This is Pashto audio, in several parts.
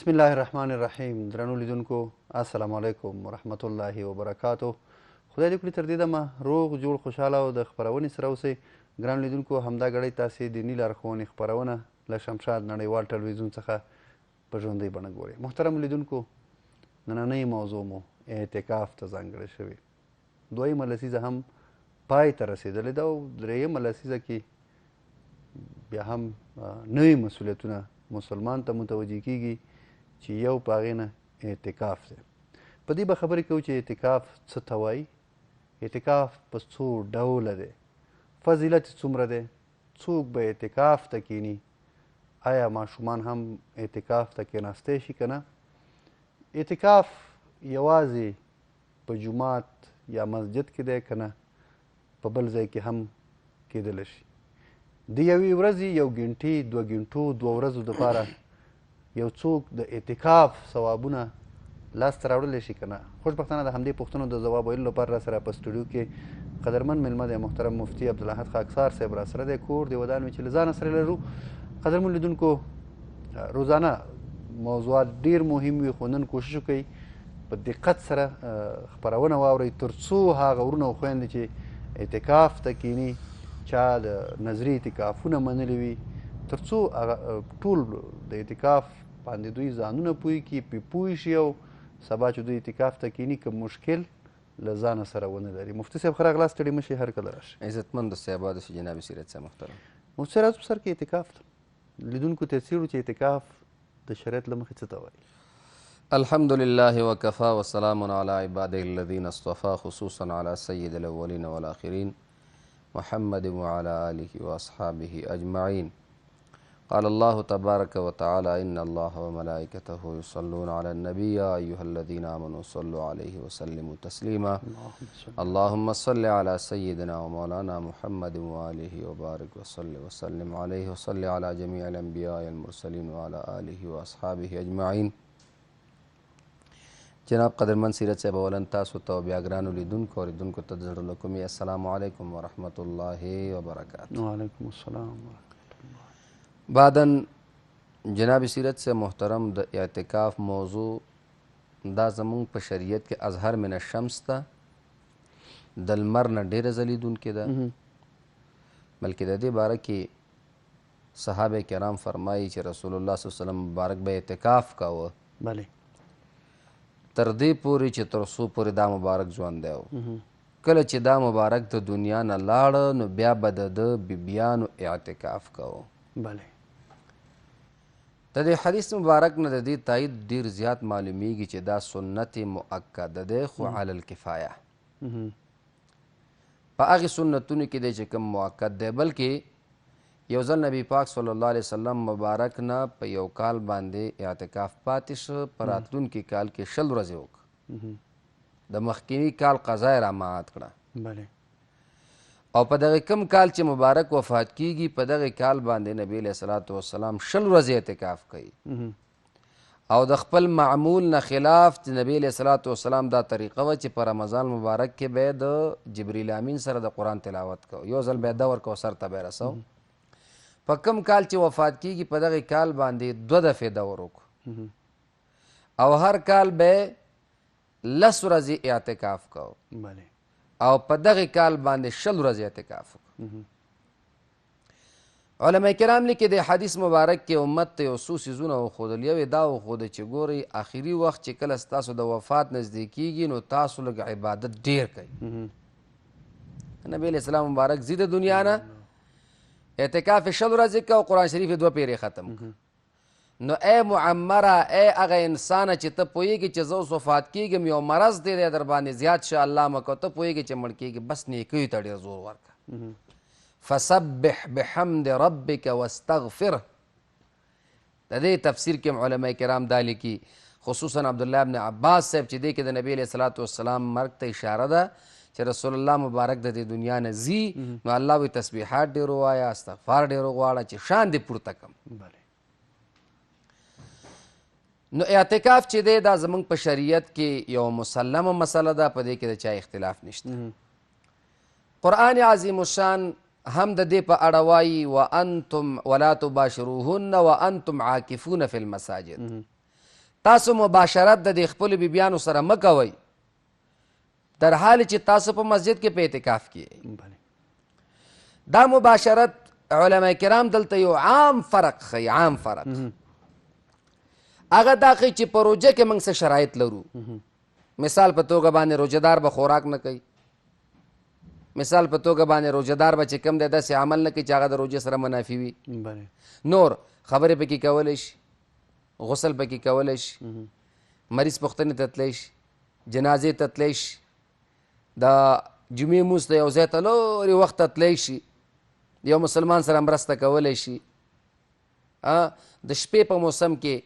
بسم الله الرحمن الرحیم. درنو لیدونکو السلام علیکم ورحمت الله وبرکاتو. خدای دې کړي تر دې دمه روغ جوړ خوشحاله او د خپرونې سره اوسئ. ګران لیدونکو، همدا ګړۍ تاسې دیني لارښوونې خپرونه له شمشاد نړیوال ټلویزیون څخه په ژوندۍ بڼه ګورئ. محترم لیدونکو، نننۍ موضوع مو اعتکاف ته ځانګړې شوې. دویمه لسیزه هم پای ته رسېدلې ده او درېیمه لسیزه کې بیا هم نوي مسؤلیتونه مسلمان ته متوجه کیږي چې یو په هغې نه اعتکاف دی. په دې به خبرې کوو چې اعتکاف څه ته وایي، اعتکاف په څو ډوله دی، فضیلت یې څومره دی، څوک به اعتکاف ته کیني، آیا ماشومان هم اعتکاف ته کیناستی شي که نه، اعتکاف یوازې په جومات یا مسجد کې دی که نه په بل ځای کې هم کېدلی شي. د یوې ورځې، یو ګنټې، دوه ګنټو، دوه ورځو دپاره یو څوک د اعتکاف ثوابونه لاسته راوړلی شي که نه؟ خوشبختانه د همدې پوښتنو د ځواب ویلو لپاره را سره په سټوډیو کې قدرمن مېلمه دی، محترم مفتي عبدالاحد خاکسار صاحب را سره دی. کور دې ودان وي چې له ځانه سره لرو. قدرمن لیدونکو، روزانه موضوعات ډېر مهم وي، خو نن کوشش وکړئ په دقت سره خپرونه واورئ تر څو هغه وروڼه او خویندې چې اعتکاف ته کیني، چا د نظري اعتکافونه منلي وي، تر څو هغه ټول د اعتکاف باندې دوی ځانونه پوه کړي، پرې پوه شي او سبا چې دوی اعتکاف ته کیني کوم مشکل له ځانه سره ونه لري. مفتي صاحب ښه راغلاست، ستړي مه شئ، هر کله راشئ. عزتمند صاحب شي جناب سیرت صاحب محترم. مفتي صاحب، راځو په سر کې اعتکاف ته. لیدونکو ته څېړو چې اعتکاف د شریعت له مخې څه ته وایي. الحمد لله وكفى وسلام على عباده الذين اصطفى، خصوصا على سيد الأولين والآخرين محمد وعلى آله وأصحابه أجمعين. قال الله تبارك وتعالى: إن الله وملائكته يصلون على النبي يا أيها الذين آمنوا صلوا عليه وسلموا تسليما. اللهم صل على سيدنا ومولانا محمد وآله وبارك وصل وسلم عليه، وصل على جميع الأنبياء والمرسلين وعلى آله وأصحابه أجمعين. جناب قدرمن سیرت صاحب، اولا تاسو ته بیا ګرانو لیدونکو اورېدونکو ته د زړه له کومې السلام علیکم ورحمت الله وبرکاته. وعلیکم السلام ورحمت الله. بعداً جناب سیرت صاحب محترم، د اعتکاف موضوع دا زمونږ په شریعت کې اظهر من الشمس ده، د لمر نه ډېره ځلېدونکې ده، بلکې د دې باره کې صحابه کرام فرمایي چې رسول الله صلی الله علیه وسلم مبارک به اعتکاف کاوه، بله، تر دې پورې چې تر څو پورې دا مبارک ژوندی و. کله چې دا مبارک د دنیا نه لاړه نو بیا به د ده بیبیانو اعتکاف کوو. بله، د دې حدیث مبارک نه د دې تایید ډېر زیات معلومیږي چې دا سنت مؤکده دی، خو علی الکفایه. په هغې سنتونو کې دی چې کوم مؤکد دی، بلکې یو ځل نبی پاک صلی الله علیه وسلم مبارک نه په یو کال باندې اعتکاف پاتې شو، په راتلونکي کال کې 20 ورځې وکړه، د مخکیني کال قضا یې رامعاد کړه. بله، او په دغه کم کال چې مبارک وفات کیږي، په دغه کال باندې نبی علیه الصلاة والسلام 20 ورځې اعتکاف کوي. او د خپل معمول نه خلاف چې نبی علیه الصلاة والسلام دا طریقه وه چې په رمضان مبارک کې به د جبریل امین سره د قرآن تلاوت کوو، یو ځل به یې دور کوو، سر ته به یې رسوو. په کم کال چې وفات کیږي په دغه کال باندې 2 دفعې دور وکړو، او هر کال به 10 ورځې اعتکاف کوو، او په دغه کال باندې 20 ورځې اعتکاف وکړو. علما کرام لیکي د حدیث مبارک کې امت ته یو څو څیزونه وښودل. یو یې دا وښوده چې ګورئ آخري وخت چې کله ستاسو د وفات نزدې کیږي نو تاسو لږ عبادت ډېر کوئ. نبی علیه السلام مبارک ځي د دنیا نه، اعتکاف 20 ورځې کوه او قرآن شریف یې 2 پیرې ختم کړ. نو ای معمره، ای هغه انسانه چې ته پوهېږې چې زه اوس وفات کېږم، یو مرض دی دی در باندې زیات شه، الله مه کوه، ته پوهېږې چې مړ کېږې، بس نیکیو ته ډېر زور ورکړه. فسبح بحمد ربک واستغفره. د دې تفسیر کې هم علما کرام دا لیکي، خصوصا عبدالله بن عباس صاحب چې دې کې د نبی علیه الصلاة والسلام مرګ ته اشاره ده چې رسول الله مبارک د دې دنیا نه ځي، نو الله وایي تسبیحات ډېر ووایه، استغفار ډېر وغواړه چې شان دې پورته کړم. نو اعتکاف چې دی دا زمونږ په شریعت کې یو مسلمه مسله ده، په دې کې د چا اختلاف نشته. قرآن عظیم الشان هم د دې په اړه وایي وانتم ولا تباشروهن وانتم عاکفون فی المساجد. تاسو مباشرت د دې خپلو بیبیانو سره مه کوئ در حال چې تاسو په مسجد کې په اعتکاف کې. دا مباشرت علما کرام دلته یو عام فرق ښیي، عام فرق هغه دا ښیي چې په روژه کې موږ څه شرایط لرو. مثال په توګه باندې روژهدار به خوراک نه کوي، مثال په توګه باندې روژهدار به چې کوم دی داسې عمل نه کوي چې هغه د روژې سره منافي وي. نور خبرې پکې کولی شي، غسل پکې کولی شي، مریض پوښتنې ته تللی شي، جنازې ته تللی شي، د جمعې لمونځ ته یو ځای ته لرې وخت ته تللی شي، یو مسلمان سره مرسته کولی شي، د شپې په موسم کې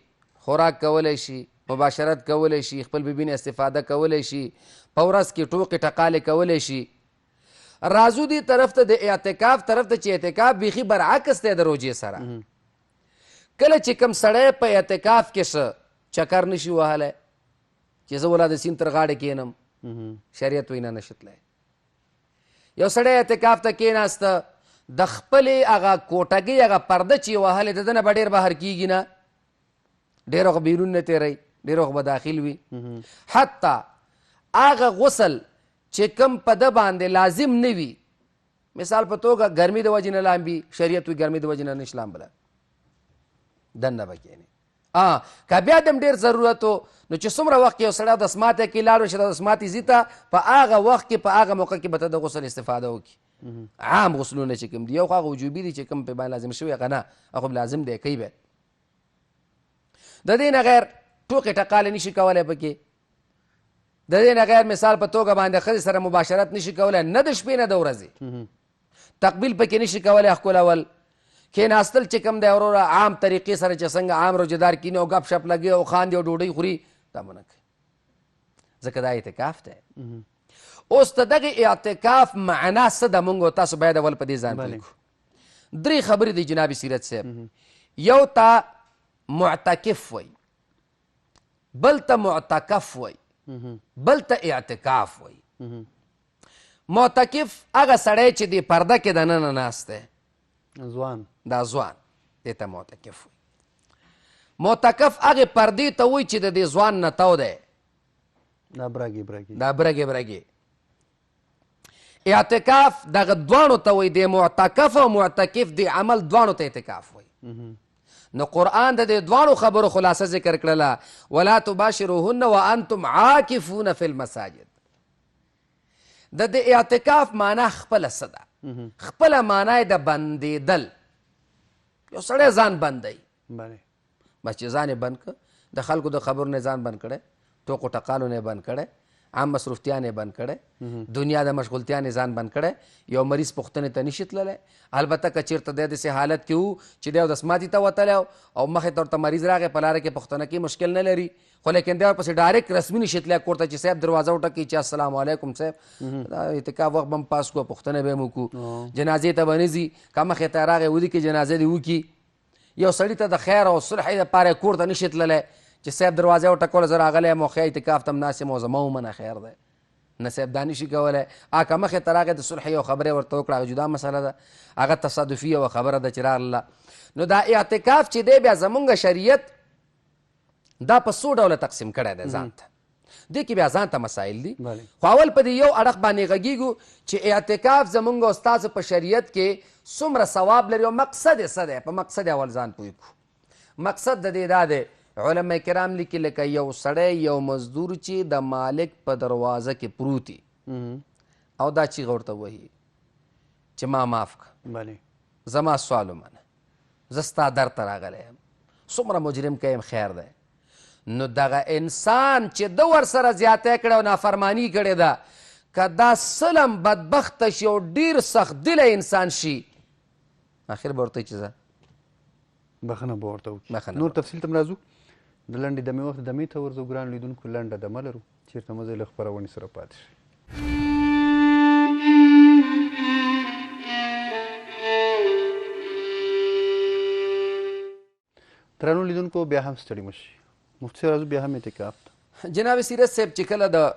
خوراک کولی شي، مباشرت کولی شي، خپل بیبي نه استفاده کولی شي، په ورځ کې ټوقې ټقالې کولی شي. راځو دې طرف ته، د اعتکاف طرف ته، چې اعتکاف بیخي برعکس دی د روژې سره. کله چې کوم سړی په اعتکاف کې شه چکر نشي وهلی چې زه ولا د سیند تر غاړې کښېنم، شریعت وینا نشي تللی. یو سړی اعتکاف ته کښېناسته، د خپلې هغه کوټګۍ هغه پرده چې یې وهلې د ده نه به ډېر بهر کېږي نه، ډېر وخت بیرون نه تېروي، ډېر وخت به داخل وي. حتی هغه غسل چې کوم په ده باندې لازم نه وي، مثال په توګه ګرمي د وجې نه لامبي، شریعت وي ګرمي د وجې نه نشي لامبلی، دننه به کښېني. که بیا دم ډېر ضرورت و نو چې څومره وخت کې یو سړی اودس ماتی کې لاړ شي، د اودس ماتي ځي ته په هغه وخت کې په هغه موقع کې به ته د غسل استفاده وکړي. عام غسلونه چې کوم دي، یو خو هغه وجوبي دي چې کوم پې باندې لازم شوی، هغه نه، هغه خو لازم دی کوي به. د دې نه غیر ټوقې ټقالې نشي کولی پکې، د دې نه غیر مثال په توګه باندې ښځې سره مباشرت نشي کولی، نه د شپې نه د ورځې، تقبیل پکې نشي کولی ښکلول، کښېناستل چې کوم دی وروره عام طریقې سره چې څنګه عام روژهدار کښېني او ګپ شپ لګوي او خاندي او ډوډۍ خوري، دا به نه کوي، ځکه دا اعتکاف دی. اوس د دغې اعتکاف معنا څه ده، موږ او تاسو باید اول په دې ځان پوه کړو. درې خبرې دي جناب سیرت صاحب. یو ته معتکف وایي، بل ته معتکف وایي، بل ته اعتکاف وایي. معتکف هغه سړی چې دې پرده کې دننه ناست دی، ځوان، دا ځوان دې ته معتکف وایي. معتکف هغې پردې ته وایي چې د دې ځوان نه تاو دی، دا برګې برګې، دا برګې برګې. اعتکاف دغه دواړو ته وایي، د معتکف او معتکف د عمل دواړو ته اعتکاف وایي. نو قرآن د دې دواړو خبرو خلاصه ذکر کړله، ولا تباشروهن وانتم عاکفون فی المساجد. د دې اعتکاف معنا خپله څه ده؟ خپله معنا یې د بندېدل. یو سړی ځان بندوي، بس چې ځان یې بند کړ، د خلکو د خبرو نه ځان بند کړی، ټوقو ټقالو نه یې بند کړی، عام مصروفتیا نه یې بند کړی، دنیا د مشغولتیا نه ځان بند کړی، یو مریض پوښتنې ته نشي تللی. البته که چېرته دی داسې حالت کې و چې دی اودس ماتي ته وتلی او مخې ته ورته مریض راغی، په لاره کې پوښتنه کې مشکل نه لري، خو لیکن دی ورپسې ډایرکټ رسمي نشي تللی کور ته چې صاحب دروازه وټکوي چې السلام علیکم صاحب، دا اعتکاف وخت به هم پاس کړو، پوښتنه به هم وکړو، جنازې ته به نه ځي، که مخې ته راغی ولیکي جنازه دې وکړي. یو سړي ته د خیر او صلحې دپاره کور ته نشي تللی چې صاحب دروازه وټکوله، زه راغلی یم او ښه اعتکاف ته هم ناست یم او زما ومنه خیر دی، نه صاحب دا نشي کولی. که مخې ته راغی د صلحې یو خبره ورته وکړه، هغه جدا مسله ده، هغه تصادفي یوه خبره ده چې راغله. نو دا اعتکاف چې دی بیا زمونږ شریعت دا په څو ډوله تقسیم کړی دی ځان ته، دې کې بیا ځان ته مسایل دي. خو اول په دې یو اړخ باندې غږېږو چې اعتکاف زمونږ او ستاسو په شریعت کې څومره ثواب لري او مقصد یې څه دی. په مقصد یې اول ځان پوه کړو. مقصد د دې دا دی، علما کرام لیکي لکه یو سړی یو مزدور چې د مالک په دروازه کې پروت او دا چیغه ورته وهي چې ما معاف کړه، زما سوال ومنه، زه ستا در ته راغلی یم، څومره مجرم که یم خیر دی. نو دغه انسان چې ده ورسره زیاتی کړی او نافرمانی کړې ده، که دا سلم بدبخته شي او ډېر سخت دلی انسان شي، اخر به ورته چې ځه بخښنه به ورته وکړي. نور تفصیل ته هم راځو، د لنډې دمې وخت دمې ته ورځو. ګران لیدونکو لنډه دمه لرو، چېرته مه ځئ، له خپرونې سره پاتې شئ. درنو لیدونکو بیا هم ستړي مه شئ، مفتي صاحب راځو بیا هم اعتکاف ته. جناب سیرت صاحب چې کله د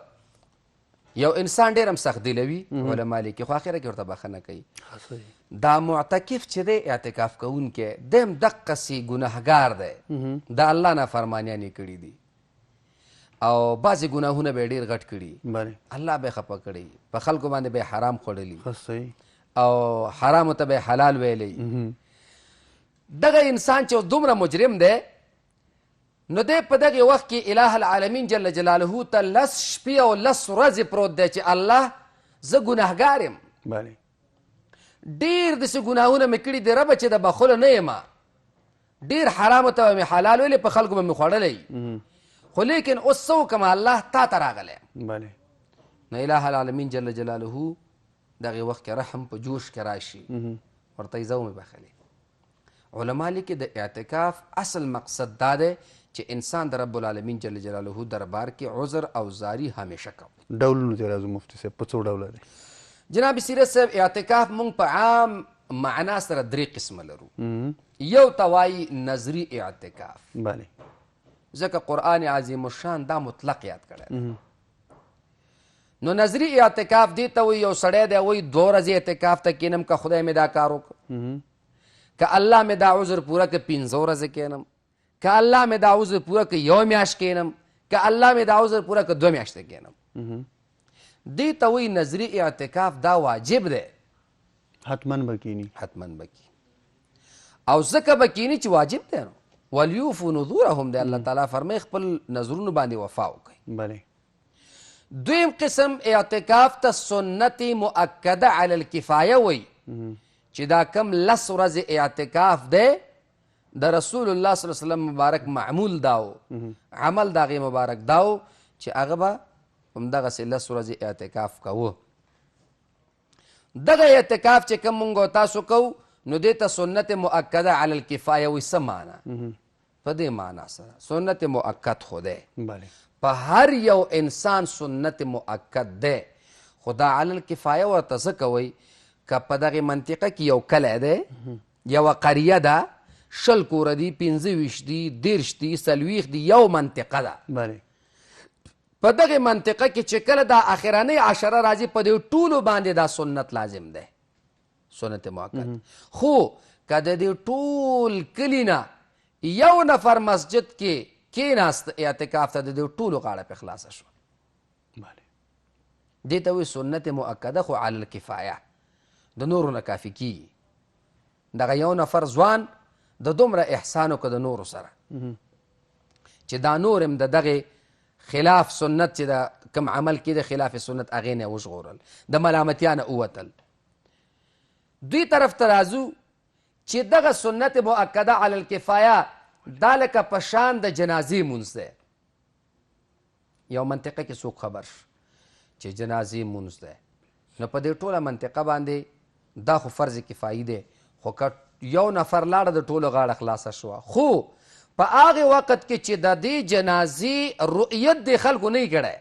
یو انسان ډېر هم سخت دله وي، علما لیکي، خو اخره کې ورته بخښنه کوي. دا معتکف چې دی اعتکاف کوونکی دی هم دقسې ګناهګار دی، د الله نافرمانیان یې کړي دي. او بعضې ګناهونه به یې ډېر غټ کړي، الله به یې خفه کړي، په خلکو باندې به یې حرام خوړلي او حرامو ته به یې حلال ویلی. دغه انسان چې دومره مجرم دی، نو دی په دغې وخت کې اله العالمین جل جلاله ته 10 شپې او 10 ورځې پروت دی چې الله زه ګناهګار یم، ډېر داسې ګناهونه مې کړي دي ربه چې د بخښلو نه یم، ډېر حرامو ته به مې حلال ویلی، په خلکو به مې خوړلی، خو لیکن اوس څه وکړم، الله تا ته راغلی. نو اله العالمین جل جلاله دغې وخت کې رحم په جوش کې راشي، ورته یې زه ومې بخښلې. علما لیکي د اعتکاف اصل مقصد دا دی چې انسان د رب العالمین جل جلاله دربار کې عذر او زاری همیشه کوي. ډولونو ته راځو مفتي صاحب، په څو ډوله دی؟ جناب سیرت صاحب، اعتکاف مونږ په عام معنا سره 3 قسمه لرو. یو ته وایي نظري اعتکاف، ځکه قرآن عظیم الشان دا مطلق یاد کړی دی. نو نظري اعتکاف دې ته وایي یو سړی دی وایي 2 ورځې اعتکاف ته کښېنم که خدای مې دا کار وکړ، که الله مې دا عذر پوره که 5 ورځې کښېنم، که الله مې دا عذر پوره که 1 میاشت کښېنم، که الله مې دا عذر پوره که 2 میاشتې کښېنم. دې ته وایي نظري اعتکاف، دا واجب دی، حتما به کښېني، حتما به کښېني، او ځکه به کښېني چې واجب دی. نو ولیوفو نذورهم دی، الله تعالی فرمایي خپل نظرونو باندې وفا وکړئ. دویم قسم اعتکاف ته سنت مؤکده علی الکفایه وایي، چې دا کم 10 ورځې اعتکاف دی، د رسول الله صلی الله علیه وسلم مبارک معمول داو، عمل د هغې مبارک داو چې هغه به همدغسې 10 ورځې اعتکاف کوه. دغه اعتکاف چې کوم مونږ او تاسو کوو، نو دې ته سنت مؤکده علی الکفایه وایي. څه معنا؟ په دې معنا سره سنت مؤکد خو دی، په هر یو انسان سنت مؤکد دی، خو دا علی الکفایه ورته ځکه وایي که په دغې منطقه کې یو کلی دی، یوه قریه ده، 20 کوره دي، 25 دي، 30 دي، 40 دي، یو منطقه ده. په دغې منطقه کې چې کله دا اخرنۍ عشره راځي، په دې ټولو باندې دا سنت لازم دی، سنت مؤکد. خو که د دې ټول کلي نه یو نفر مسجد کې کېناست اعتکاف ته، د دې ټولو غاړه پرې خلاصه شوه. دې ته وایي سنت مؤکده، خو علی الکفایه، د نورو نه کافي کېږي. دغه یو نفر ځوان د دومره احسان وکړه د نورو سره چې دا نور هم د دغې خلاف سنت چې د کوم عمل کې د خلاف سنت هغې نه وژغورل، د ملامتیا نه ووتل. دوی طرف ته راځو چې دغه سنت مؤکده علی الکفایه دا لکه په شان د جنازې مونځ دی. یو منطقه کې څوک خبر شو چې جنازې مونځ دی، نو په دې ټوله منطقه باندې دا خو فرض کفایي دی، خو که یو نفر لاړه د ټولو غاړه خلاصه شوه. خو په هغې وخت کې چې د دې جنازې رؤیت دې خلکو نه یې کړی،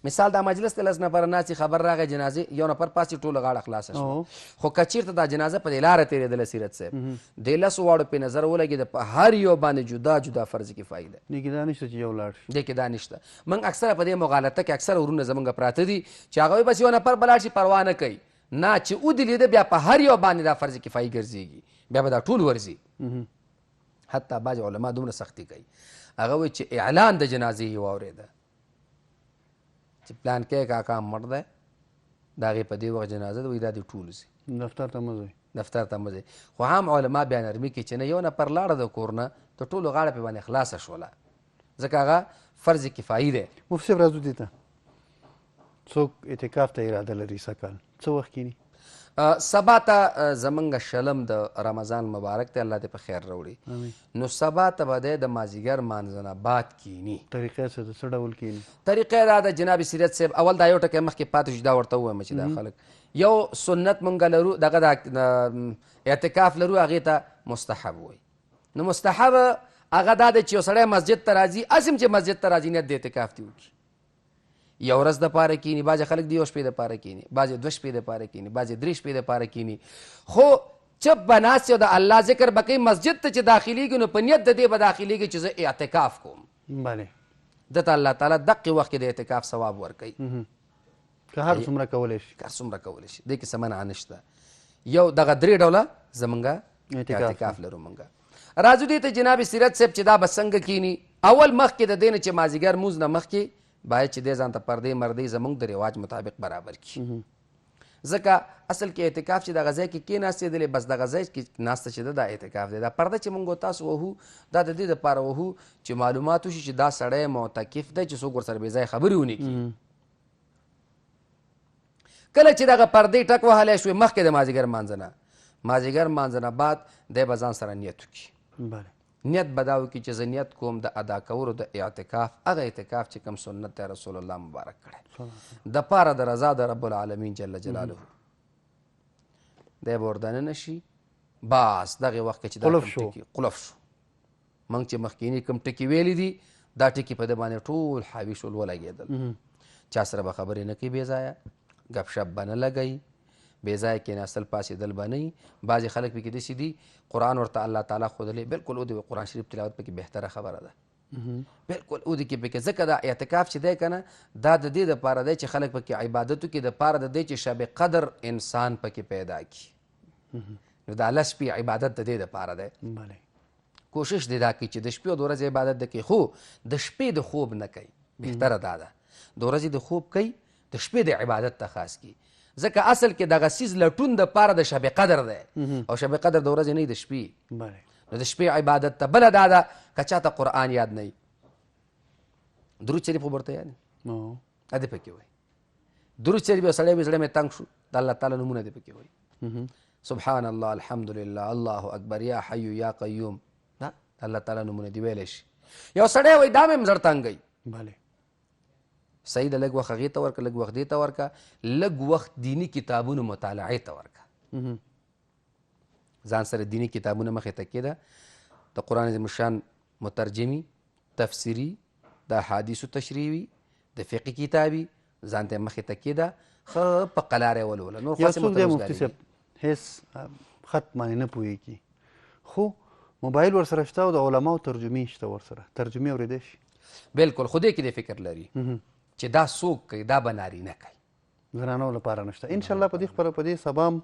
مثال دا مجلس ته 10 نفره ناست دي، خبر راغی جنازې، یو نفر پاڅي ټوله غاړه خلاصه شوه. خو که چېرته دا جنازه په دې لاره تېرېدله سیرت صاحب، دې 10 واړو پې نظر ولګېده، په هر یو باندې جدا جدا فرض کفایي ده. دې کې دا نشته چې یو لاړ شي، دې کې دا نشته. موږ اکثره په دې مغالطه کې اکثره ورونه زموږ پراته دي چې هغه وایي بس یو نفر به لاړ شي پروا نه کوي، نه چې ودې لیده بیا په هر یو باندې دا فرض کفایي ګرځېږي، بیا به دا ټول ورځي. حتی بعضې علما دومره سختي کوي، هغه وایي چې اعلان د جنازې یې واورېده چې پلان کې کاکا مړ دی، د هغې په دې وخت جنازه ده، وایي دا دې ټول ځي دفتر ته مه ځئ، دفتر ته مه ځئ. خو عام علما بیا نرمي کوي چې نه، یو نفر لاړه د کور نه د ټولو غاړه پرې باندې خلاصه شوله، ځکه هغه فرض کفایي دی. مفتي صاحب راځو دې ته، څوک اعتکاف ته اراده لري سږکال څه وخت کښېني؟ سبا ته زمونږ شلم د رمضان مبارک دی، الله دې په خیر راوړي. نو سبا ته به دی د مازیګر مانځه نه بعد کښېني. طریقه څه ده، څه ډول کښېني؟ طریقه دا ده جناب سیرت صاحب، اول دا یو ټکی مخکې پاتې شو دا ورته ووایم چې دا خلک یو سنت مونږ لرو، دغه د اعتکاف لرو، هغې ته مستحب وایي. نو مستحب هغه دا دی چې یو سړی مسجد ته راځي، هسې هم چې مسجد ته راځي نیت د اعتکاف دې وکړي، یو ورځ دپاره کښېني، بعضې خلک د یو شپې دپاره کښېني، بعضې 2 شپې دپاره کښېني، بعضې 3 شپې دپاره کښېني، خو چپ به ناست او د الله ذکر به کوي. مسجد ته چې داخلېږي نو په نیت د دې به داخلېږي چې زه اعتکاف کوم. ده ته الله تعالی دقې وخت کې د اعتکاف ثواب ورکوي. که هر څومره کولی شي، که هر څومره کولی شي، دې کې څه منع نشته. یو دغه 3 ډوله زمونږ اعتکاف لرو. مونږ راځو دې ته جناب سیرت صاحب چې دا به څنګه کښېني اول مخکې د دې نه چې مازیګر مونځ نه مخکې باید چې دی ځان ته پردې مردې زمونږ د رواج مطابق برابر کړي. ځکه اصل کې اعتکاف چې دغه ځای کې کېناستېدلې، بس دغه ځای کې ناسته چې ده دا اعتکاف دی. دا پرده چې مونږ تاسو وهو دا د دې دپاره وهو چې معلومات وشي چې دا سړی معتکف دی، چې څوک ورسره بې ځایه خبرې ونه کړي. کله چې دغه پردې ټک وهلی شوې مخکې د مازیګر مانځه نه، مازیګر مانځه نه بعد دی به ځان سره نیت وکړي. نیت به دا وکړي چې زه نیت کوم د ادا کولو د اعتکاف، هغه اعتکاف چې کوم سنت دی رسول الله مبارک کړی د پاره د رضا د رب العالمین جل جلاله. دی به ور دننه شي، بس دغې وخت کې چې دا قلف شو، قلف شو. موږ چې مخکیني کوم ټکي ویلي دي دا ټکي په ده باندې ټول حاوي شول، ولګېدل. چا سره به خبرې نه کوي، بې ځایه ګپ شپ به نه لګوي، بې ځایه کېناستل پاڅېدل به نه وي. بعضې خلک پکې داسې دي قرآن ورته الله تعالی ښودلی، بلکل او د قرآن شریف تلاوت پکې بهتره خبره ده، بلکل او دې کې پکې. ځکه دا اعتکاف چې دی که نه دا د دې دپاره دی چې خلک پکې عبادت وکړي، دپاره د دې چې شب قدر انسان پکې پیدا کړي. نو دا لس شپې عبادت د دې دپاره دی. کوشش دې دا کوي چې د شپې او د ورځې عبادت د کوي، خو د شپې د خوب نه کوي، بهتره دا ده د ورځې د خوب کوي، د شپې د عبادت ته خاص کړي. ځکه اصل کې دغه څیز لټون د پاره د شب قدر دی، او شب قدر د ورځې نه د شپې. نو د شپې عبادت ته. بله دا ده که چاته قرآن یاد نه وي، درود شریف خو ورته یاد نه دې پکې وایي. درود شریف یو سړی وي زړه مې تنګ شو، د الله تعالی نومونه دې پکې وایي، سبحان الله، الحمد لله، الله اکبر، یا حی یا قیوم، دا الله تعالی نومونه دې ویلی شي. یو سړی وایي دا مې هم زړه تنګوي، صحیح ده، لږ وخت هغې ته ورکړه، لږ وخت دې ته ورکړه، لږ وخت دیني کتابونو مطالعې ته ورکړه. ځان سره دیني کتابونه مخې ته کېده، د قرآن عظیم الشان مترجمي، تفسیري، د احادیثو تشریحي، د فقهي کتابي ځان ته مخې ته کېده، ښه په قلاره یې ولوله. نور یو خو هسې څوک دی متروس مفتي ګالي. صاحب هېڅ خط باندې نه پوهېږي، خو موبایل ورسره شته او د علماو ترجمې شته ورسره، ترجمې اورېدی شي. بلکل، خو دې کې دې فکر لري چې دا څوک کوي، دا به نارینه کوي، زنانو لپاره نشته. انشاءالله په دې خبره په دې سبا هم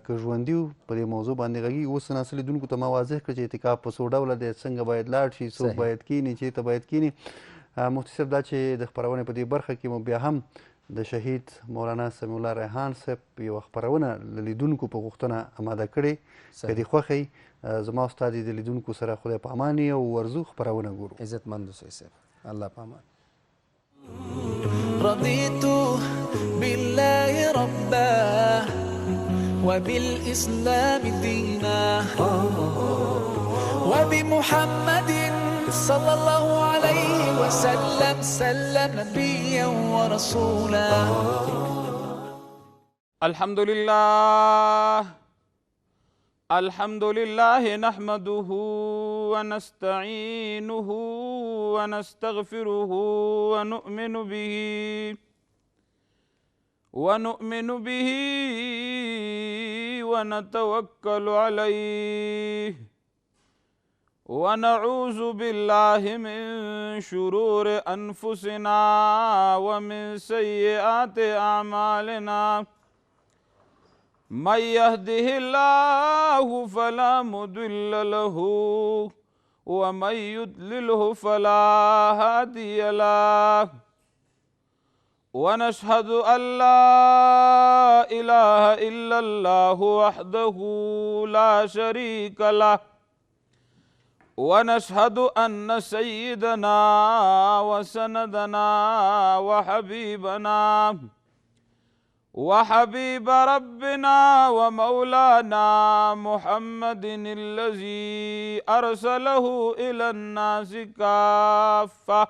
که ژوندي وو په دې موضوع باندې غږېږي. اوس ناسته لیدونکو ته ما واضح کړه چې اعتکاف په څو ډوله دی، څنګه باید لاړ شي، څوک باید کښېني، چېرته باید کښېني. مفتي صاحب دا چې د خپرونې په دې برخه کې مو بیا هم د شهید مولانا سمیع الله ریحان صاحب یوه خپرونه له لیدونکو په غوښتنه اماده کړې، که دې خوښه وي زما او ستا دې د لیدونکو سره خدای په امان او ورځو خپرونه ګورو. عزتمند اوسئ صاحب، الله په امان. رضيت بالله ربا وبالإسلام دينا وبمحمد صلى الله عليه وسلم سلم نبيا ورسولا. الحمد لله، الحمد لله نحمده ونستعينه ونستغفره ونؤمن به ونتوكل عليه ونعوذ بالله من شرور أنفسنا ومن سيئات أعمالنا. من يهده الله فلا مضل له ومن يضلله فلا هادي له. ونشهد أن لا إله إلا الله وحده لا شريك له ونشهد أن سيدنا وسندنا وحبيب ربنا ومولانا محمد الذي أرسله إلى الناس كافة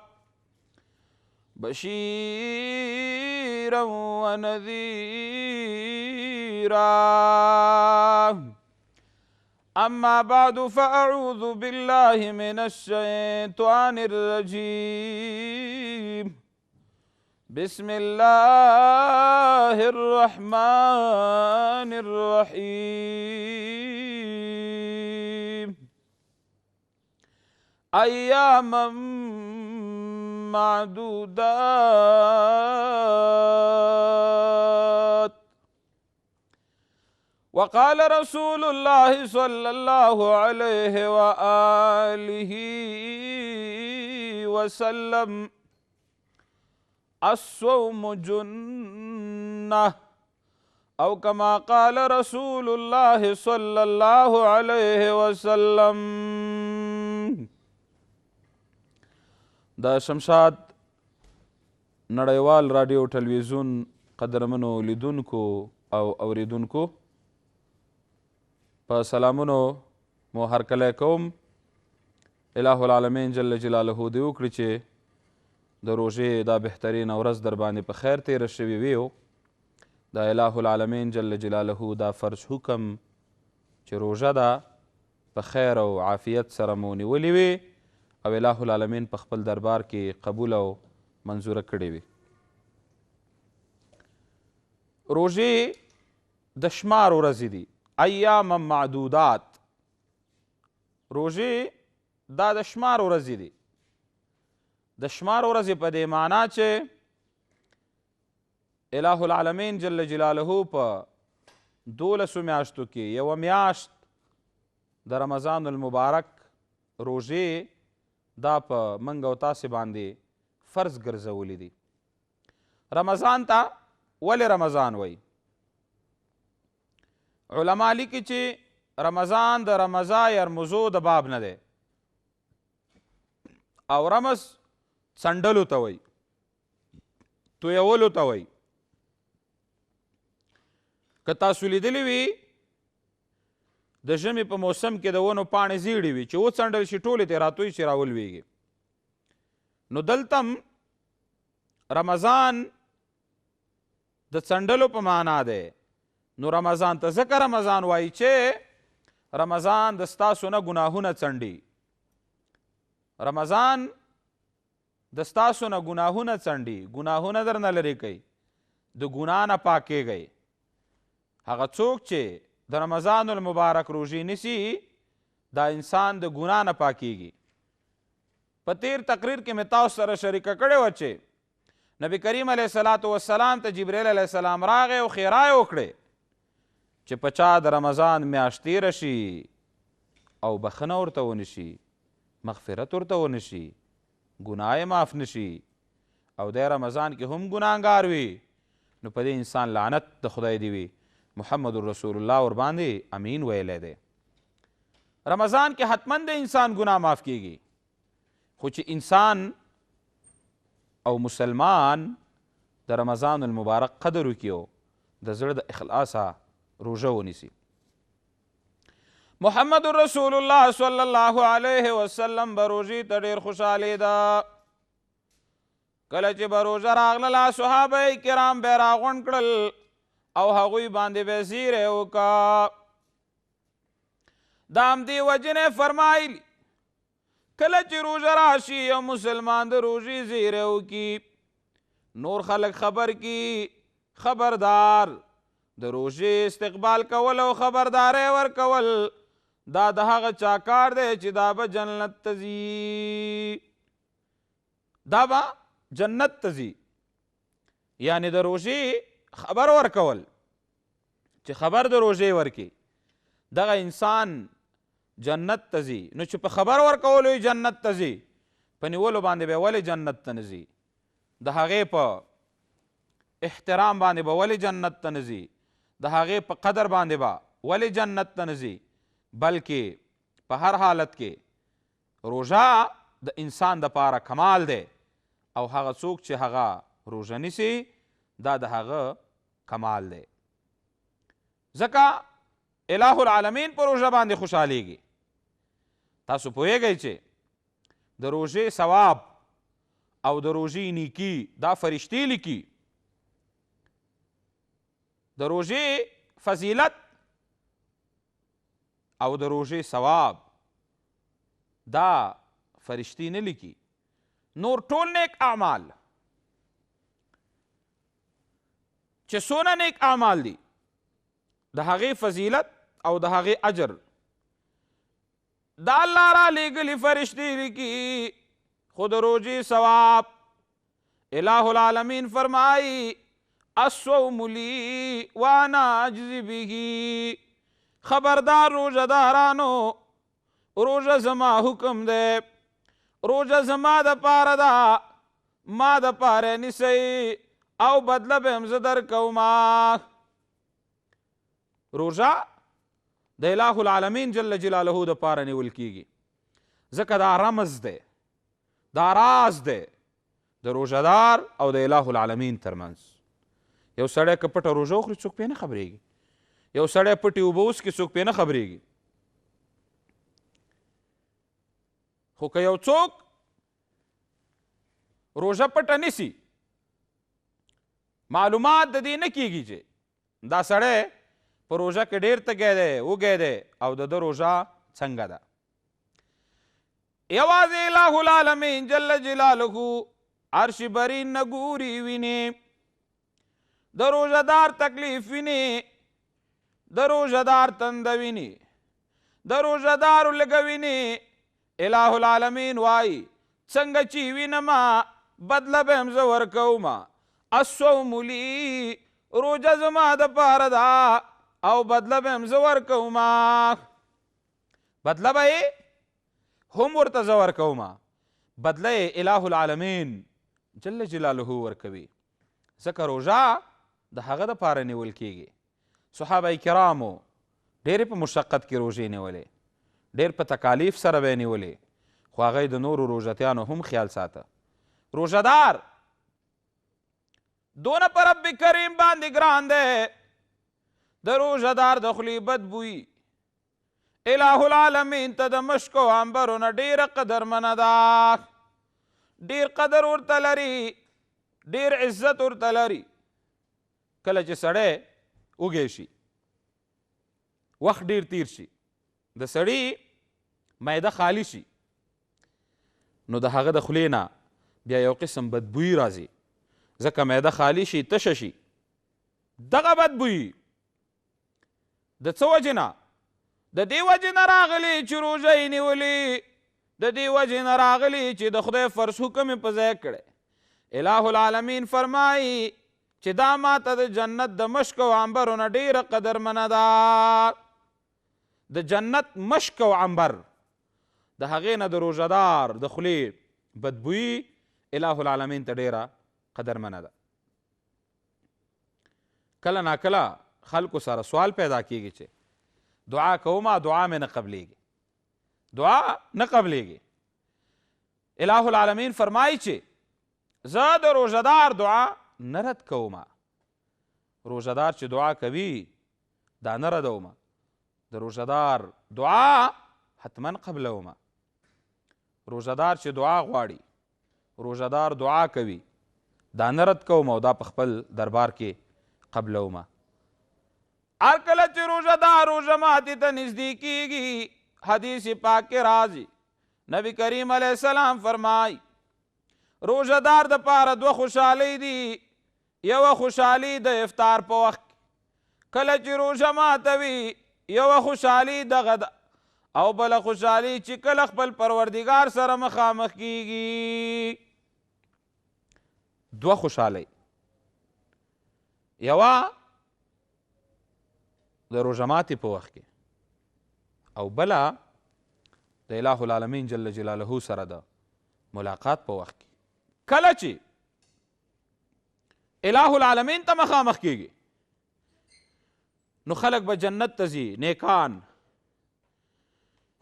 بشيرا ونذيرا. أما بعد، فأعوذ بالله من الشيطان الرجيم. بسم الله الرحمن الرحيم. أياما معدودات. وقال رسول الله صلى الله عليه وآله وسلم الصوم جنة او کما قال رسول الله صلی الله علیه وسلم. د شمشاد نړیوال راډیو ټلویزیون قدرمنو لیدونکو او اوریدونکو، په سلامونو مو هرکلی کوم. الہ العالمین جل جلاله دې وکړي چې د روژې دا بهترینه ورځ در باندې په خیر تېره شوې وي. دا الہ العالمین جل جلاله دا فرض حکم چې روژه ده په خیر او عافیت سره مو نیولې وي او الہ العالمین په خپل دربار کې قبول او منظوره کړې وي. روژې د شمار ورځې دي، ایام معدودات. روژې دا د شمار ورځې دي. د شمار ورځې په دې معنا چې الہ العالمین جل جلاله په 12 میاشتو کې یوه میاشت د رمضان المبارک روژې دا په منګ او تاسې باندې فرض ګرځولي دي. رمضان ته ولې رمضان وایي؟ علما لیکي چې رمضان د رمضا یرمزو د باب نه دی او رمز څنډلو ته وایي، تویولو ته وایي. که تاسو لیدلي وي د ژمي په موسم کې د ونو پاڼې زیړې وي چې وڅنډل شي ټولې ترې راتوی شي راولوېږي. نو دلته هم رمضان د څنډلو په معنا دی. نو رمضان ته ځکه رمضان وایي چې رمضان د ستاسو نه ګناهونه څنډي. رمضان د ستاسو نه ګناهونه څنډي، ګناهونه درنه لرې کوي، د ګناه نه پاکېږئ. هغه څوک چې د رمضان المبارک روژې نیسي دا انسان د ګناه نه پاکېږي. په تیر تقریر کې مې تاسو سره شریکه کړې وه چې نبی کریم علیه الصلاة والسلام ته جبرئیل علیه السلام راغی او ښېرا یې وکړې چې په چا د رمضان میاشت تېره شي او بخښنه ورته ونشي، مغفرت ورته ونشي، ګناه یې معاف نشي او دی رمضان کې هم ګناهګار وي، نو په دې انسان لعنت د خدای دی وي. محمد رسول الله ورباندې امین ویلی دی. رمضان کې حتما د انسان ګناه معاف کیږي، خو چې انسان او مسلمان د رمضان المبارک قدر وکړي او د زړه د اخلاصه روژه ونیسي. محمد رسول الله صلی الله علیه وسلم به روژې ته ډېر خوشحالېده. کله چې به روژه راغلله صحابه کرام به یې راغونډ کړل او هغوی باندې به زیری وکړه. د همدې وجې نه یې فرمایلي کله چې روژه راشي یو مسلمان د روژې زیری وکړي، نور خلک خبر کړي، خبردار د روژې استقبال کول او خبرداری ورکول دا د هغه چا کار دی چې دا به جنت ته ځي، دا به جنت ته ځي. یعنې د روژې خبر ورکول چې خبر د روژې ورکړي دغه انسان جنت ته ځي. نو چې په خبر ورکولو یې جنت ته ځي، په نیولو باندې به ولې جنت ته نه ځي؟ د هغې په احترام باندې به ولې جنت ته نه ځي؟ د هغې په قدر باندې به ولې جنت ته نه ځي؟ بلکې په هر حالت کې روژه د انسان دپاره کمال دی او هغه څوک چې هغه روژه نیسي دا د هغه کمال دی. ځکه الہ العالمین په روژه باندې خوشحالېږي. تاسو پوهېږئ چې د روژې ثواب او د روژې نیکي دا فرشتې لیکي. د روژې فضیلت او د روژې ثواب دا فرشتې نه لیکي. نور ټول نیک اعمال چې څونه نیک اعمال دي د هغې فضیلت او د هغې اجر دا الله را لېږلي فرشتې لیکي، خو د روژې ثواب الہ العالمین فرمایي الصوم لي وانا اجزي به. خبردار روژه دارانو، روژه زما حکم دی روژه زما دپاره ده، ما دپاره یې نیسئ او بدله به هم زه درکوم. روژه د اله العالمین جل جلاله دپاره نیول کیږي، ځکه دا رمز دی، دا راز دی د روژهدار او د اله العالمین ترمنځ. یو سړی که پټه روژه وخوري څوک پرې نه خبرېږي، یو سړی پټې اوبه وڅکي څوک پرې نه خبرېږي، خو که یو څوک روژه پټه نیسي معلومات د دې نه کیږي چې دا سړی په روژه کې ډېر تږی دی، وږی دی، او د ده روژه څنګه ده. یوازې اله العالمین جل جلاله عرش برین نه ګوري ویني، د روژهدار تکلیف ویني، د روژهدار تنده ویني، د روژهدار لږه ویني. اله العالمین وایي څنګه چې وینمه بدله به هم زه ورکومه. الصوم لي، روژه زما دپاره ده او بدله به هم زه ورکومه، بدله به یې هم ورته زه ورکومه. بدله یې اله العالمین جل جلاله ورکوي، ځکه روژه د هغه دپاره نیول کیږي. صحابه کرامو ډېرې په مشقت کې روژې نیولې، ډېر په تکالیف سره به یې نیولې، خو هغه یې د نورو روژتیانو هم خیال ساته. روژهدار دونه په رب کریم باندې ګران دی، د روژهدار د خولې بدبویي اله العالمین ته د مشک او عنبرو نه ډېره قدرمنه ده، ډېر قدر ورته لري، ډېر عزت ورته لري. کله چې سړی وږی شي، وخت ډېر تیر شي، د سړي معده خالي شي، نو د هغه د خولې نه بیا یو قسم بدبویي راځي، ځکه معده خالي شي، تشه شي. دغه بدبویي د څه وجې نه؟ د دې وجې نه راغلي چې روژه یې نیولې، د دې وجې نه راغلي چې د خدای فرض حکم یې په ځای کړی. اله العالمین فرمایي چې دا ما ته د جنت د مشک او عنبرو نه ډېره قدرمنه ده. د جنت مشک او عنبر د هغې نه د روژهدار د خولې بدبویي اله العالمین ته ډېره قدرمنه ده. کله ناکله خلکو سره سوال پیدا کیږي چې دعا کومه، دعا مې نه قبلېږي، دعا نه قبلېږي. اله العالمین فرمایي چې زه د روژهدار دعا نه رد کومه. روژهدار چې دعا کوي دا نه ردومه، د روژهدار دعا حتما قبلومه. روژهدار چې دعا غواړي، روژهدار دعا کوي، دا نه رد کومه او دا په خپل دربار کې قبلومه. هر کله چې روژهدار روژه ماتې ته نږدې کیږي، حدیث پاک کې راځي، نبی کریم علیه السلام فرمایي روژهدار دپاره دوه خوشحالۍ دي. یوه خوشحالي د افطار په وخت کله چې روژه ماتوي، یوه خوشحالي دغه ده، او بله خوشحالي چې کله خپل پروردګار سره مخامخ کیږي. دوه خوشحالۍ، یوه د روژه ماتې په وخت کې، او بله د اله العالمین جل جلاله سره د ملاقات په وخت کې. کله چې اله العالمین ته مخامخ کیږي نو خلک به جنت ته ځي، نیکان.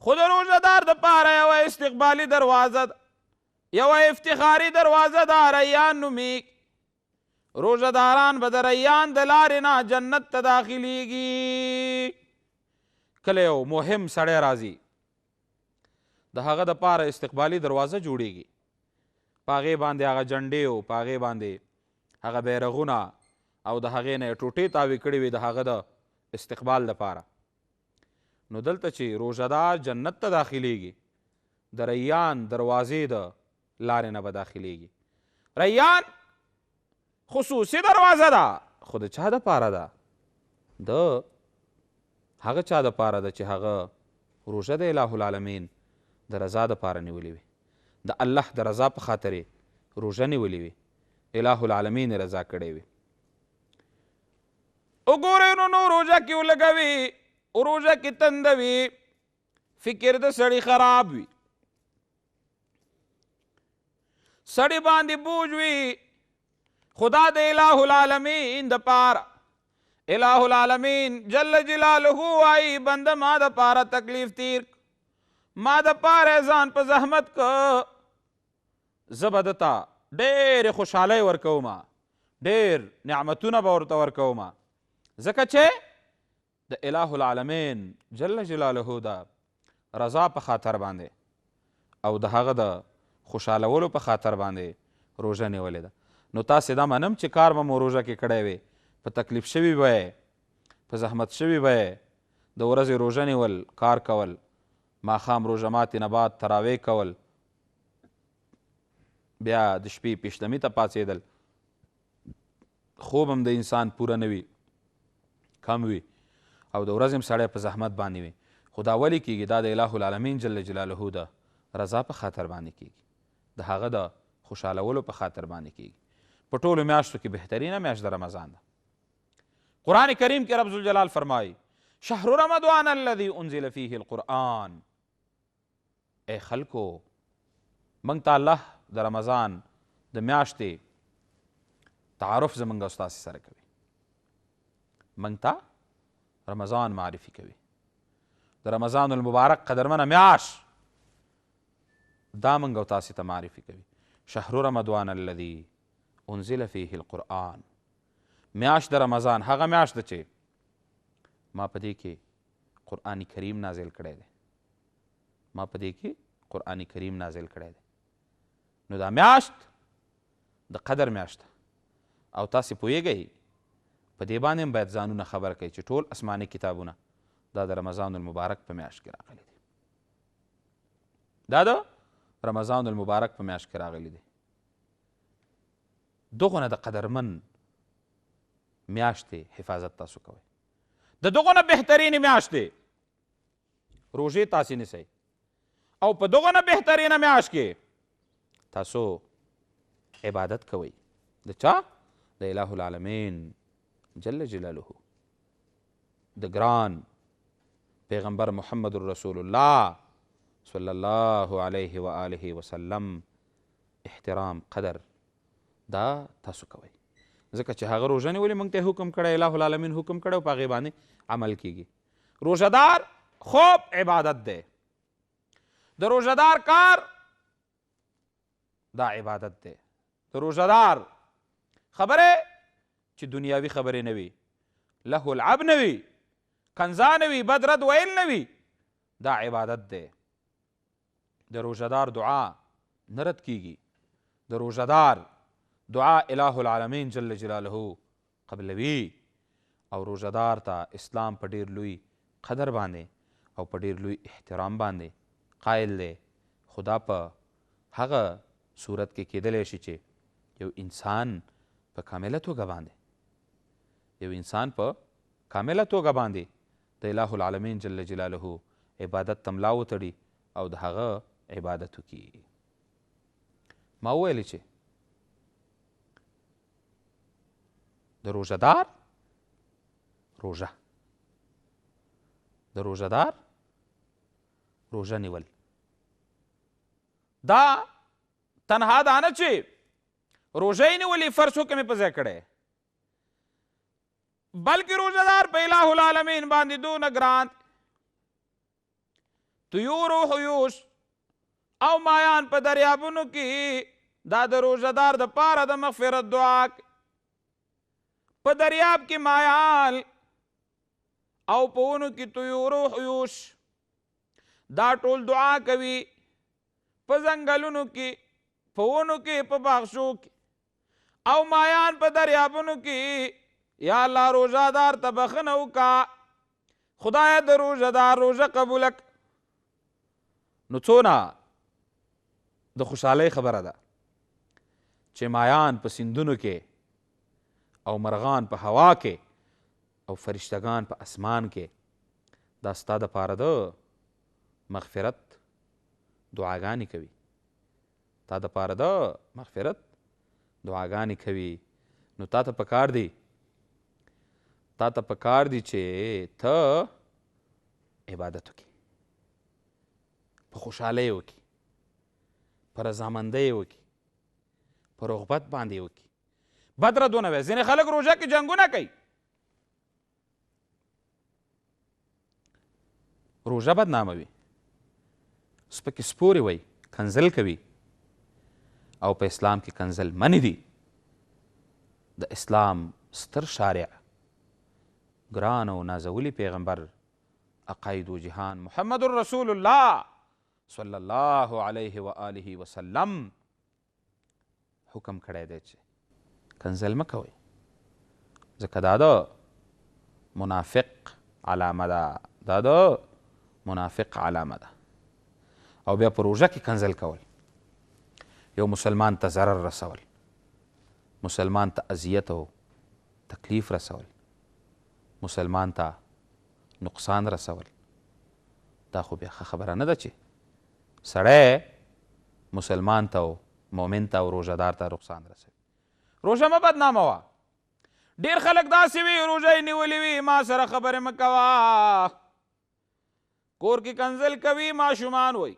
خو د روژهدار دپاره یوه استقبالي دروازه ده، یوه افتخاري دروازه ده، ریان نومېږي. روژهداران به د ریان د لارې نه جنت ته داخلیږي. کله یو مهم سړی راځي، د هغه دپاره استقبالي دروازه جوړیږي، په هغې باندې هغه جنډې او په هغې باندې هغه بیرغونه او د هغې نه یې ټوټې تاوې کړې وي د هغه د استقبال دپاره. نو دلته چې روژهدار جنت ته داخلیږي، د ریان دروازې د لارې نه به داخلیږي. ریان خصوصي دروازه ده، خو د چا دپاره ده؟ د هغه چا دپاره ده چې هغه روژه د اله العالمین د رضا دپاره نیولې وي، د الله د رضا په خاطر یې روژه نیولې وي، اله العالمین یې رضا کړی وي. وګورئ نو روژه کې ولګوي، روژه کې تنده وي، فکر د سړي خراب وي. سړي باندې بوج وي، خدا د الہ العالمین د پاره، الہ العالمین جل جلاله وایي بنده ما د پاره تکلیف تیر، ما د پاره ځان په زحمت که، زه به ده ته ډېرې خوشحالۍ ورکوم، ډېر نعمتونه به ورته ورکوم، ځکه چې د الہ العالمین جل جلاله د رضا په خاطر باندې او د هغه د خوشحالولو په خاطر باندې روژه نیولې ده. نو تاسې دا منم چې کار به مو روژه کې کړی وي، په تکلیف شوي به یې، په زحمت شوي به یې، د ورځې روژه نیول، کار کول، ماښام روژه ماتې نه بعد تراویح کول، بیا د شپې پیشلمي ته پاڅېدل، خوب هم د انسان پوره نه وي، کم وي، او د ورځې هم سړی په زحمت باندې وي. خو دا ولې کېږي؟ دا د اله العالمین جل جلاله د رضا په خاطر باندې کېږي، د هغه د خوشحالولو په خاطر باندې کېږي. په ټولو میاشتو کې بهترینه میاشت د رمضان ده. قرآن کریم کې رب ذوالجلال فرمایي شهر رمضان الذي انزل فيه القرآن. ای خلکو، موږ ته الله د رمضان د میاشتې تعارف زموږ او ستاسې سره کوي، موږ ته رمضان معرفي کوي. د رمضان المبارک قدرمنه میاشت دا موږ او تاسې ته معرفي کوي. شهر رمضان الذي انزل فيه القرآن، میاشت د رمضان هغه میاشت ده چې ما په دې کې قرآن کریم نازل کړی دی، ما په دې کې قرآن کریم نازل کړی دی. نو دا میاشت د قدر میاشت ده، او تاسې پوهېږئ په دې باندې هم باید ځانونه خبر کړئ چې ټول آسماني کتابونه دا د رمضان المبارک په میاشت کې راغلي دي، دا د رمضان المبارک په میاشت کې راغلي دي. دغو نه د قدرمن میاشتې حفاظت تاسو کوئ، د دغو نه بهترینې میاشتې روژې تاسې نیسئ، او په دغو نه بهترینه میاشت کې تاسو عبادت کوئ. د چا؟ د اله العالمین جل جلاله، د ګران پیغمبر محمد رسول الله صلی الله علیه و آله وسلم احترام قدر دا تاسو کوئ، ځکه چې هغه روژه نیولې موږ ته حکم کړی، اله العالمین حکم کړی او په هغې باندې عمل کیږي. روژهدار خوب عبادت دی، د روژهدار کار دا عبادت دی، د روژهدار خبرې چې دنیاوي خبرې نه وي، لهو لعب نه وي، کنزا نه وي، بد رد ویل نه وي، دا عبادت دی. د روژهدار دعا نه رد کیږي، د روژهدار دعا اله العالمین جل جلاله قبلوي، او روژهدار ته اسلام په ډېر لوی قدر باندې او په ډېر لوی احترام باندې قایل دی. خو دا په هغه صورت کې کېدلی شي چې یو انسان په کامله توګه باندې، یو انسان په کامله توګه باندې د اله العالمین جل جلاله عبادت ته ملا وتړي او د هغه عبادت وکړي. ما وویل چې د روژهدار روژه، د روژهدار روژه نیول دا تنها دا نه چې روژه یې نیولې فرض حکم یې په ځای کړی، بلکې روژهدار په اله العالمین باندې دونه ګران طیور و حیوش او مایان په دریابونو کې دا د روژهدار د پاره د مغفرت دعا. په دریاب کې مایان او په ونو کې طیور و حیوش دا ټول دعا کوي، په ځنګلونو کې، په ونو کې، په باغچو کې او مایان په دریابونو کې، یا الله روژهدار ته بخښنه وکړه، خدایه د روژهدار روژه قبوله کړه. نو څونه د خوشحالۍ خبره ده چې مایان په سیندونو کې او مرغان په هوا کې او فرشتګان په اسمان کې دا ستا دپاره د مغفرت دعاګانې کوي، تا دپاره د مغفرت دعاګانې کوي. نو تا ته پکار دی، تا ته پکار دی چې ته عبادت وکړې، په خوشحالۍ وکړې، په رضامندۍ وکړې. په رغبت باندې وکړي. بد ردونه وایي. ځینې خلک روژه کې جنګونه کوي، روژه بدناموي، سپکې سپورې وایي، کنځل کوي، او په اسلام کې کنځل منع دي. د اسلام ستر شارع، ګران او نازولي پیغمبر عقاید و جهان محمد رسول الله صلی الله علیه و آله وسلم حکم کړی دی چې کنځل مه کوئ، ځکه دا د منافق علامه ده، دا د منافق علامه ده. او بیا په روژه کې کنځل کول، یو مسلمان ته ضرر رسول، مسلمان ته اذیت او تکلیف رسول، مسلمان ته نقصان رسول، دا خو بیا ښه خبره نه ده چې سړی مسلمان ته او مؤمن ته او روژهدار ته نقصان رسوي. روژه مه بدناموه. ډېر خلک داسې وي، روژه یې نیولې وي، ما سره خبرې مه کوه، کور کې کنځل کوي، ماشومان وایي،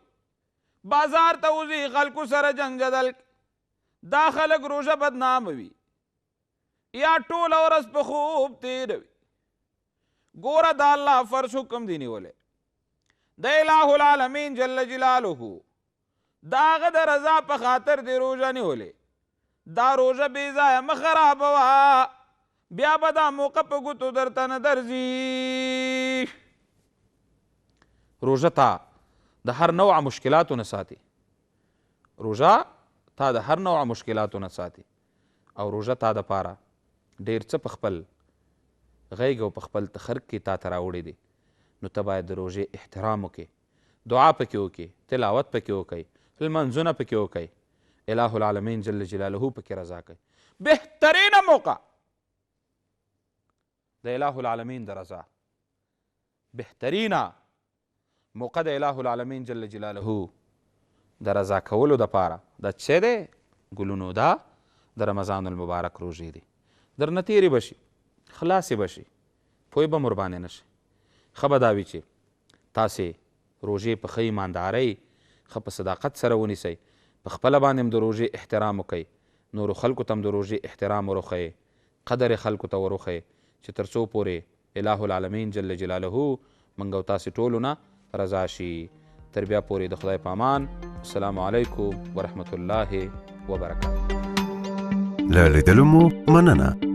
بازار ته وځي، خلکو سره جنګ جدل. دا خلک روژه بدناموي یا ټوله ورځ په خوب تېروي. ګوره دا الله فرض حکم دی نیولی، د الہ العالمین جل جلاله د هغه د رضا په خاطر دی روژه نیولې. دا روژه بې ځایه مه خرابوه، بیا به دا موقع په ګوتو درته نه درځي. روژه تا د هر نوع مشکلاتو نه ساتي، روژه تا د هر نوع مشکلاتو نه ساتي، او روژه تا دپاره ډېر څه په خپل غیږ او په خپل تخرګ کې تا ته راوړي دي. نو ته باید د روژې احترام وکړې، دعا پکې وکړې، تلاوت پکې وکړې، لمونځونه پکې وکړې، الہ العالمین جل جلاله پکې رضا کوي. بهترینه موقع د الہ العالمین د رضا، بهترینه موقع د الہ العالمین جل جلاله د رضا کولو دپاره دا څه دی؟ ګلونو دا د رمضان المبارک روژې دي. درنه تېرې به شي، خلاصې به شي، پوه به مو ورباندې نه شي. ښه به دا وي چې تاسې روژې په ښه ایماندارۍ، ښه په صداقت سره ونیسئ، په خپله باندې هم د روژې احترام وکړئ، نورو خلکو ته هم د روژې احترام وروښیئ، قدر یې خلکو ته وروښیئ، چې تر څو پورې الہ العالمین جل جلاله موږ او تاسې ټولو نه رضا شي. تر بیا پورې د خدای په امان. السلام علیکم ورحمت الله وبرکاته. له لیدلو مو مننه.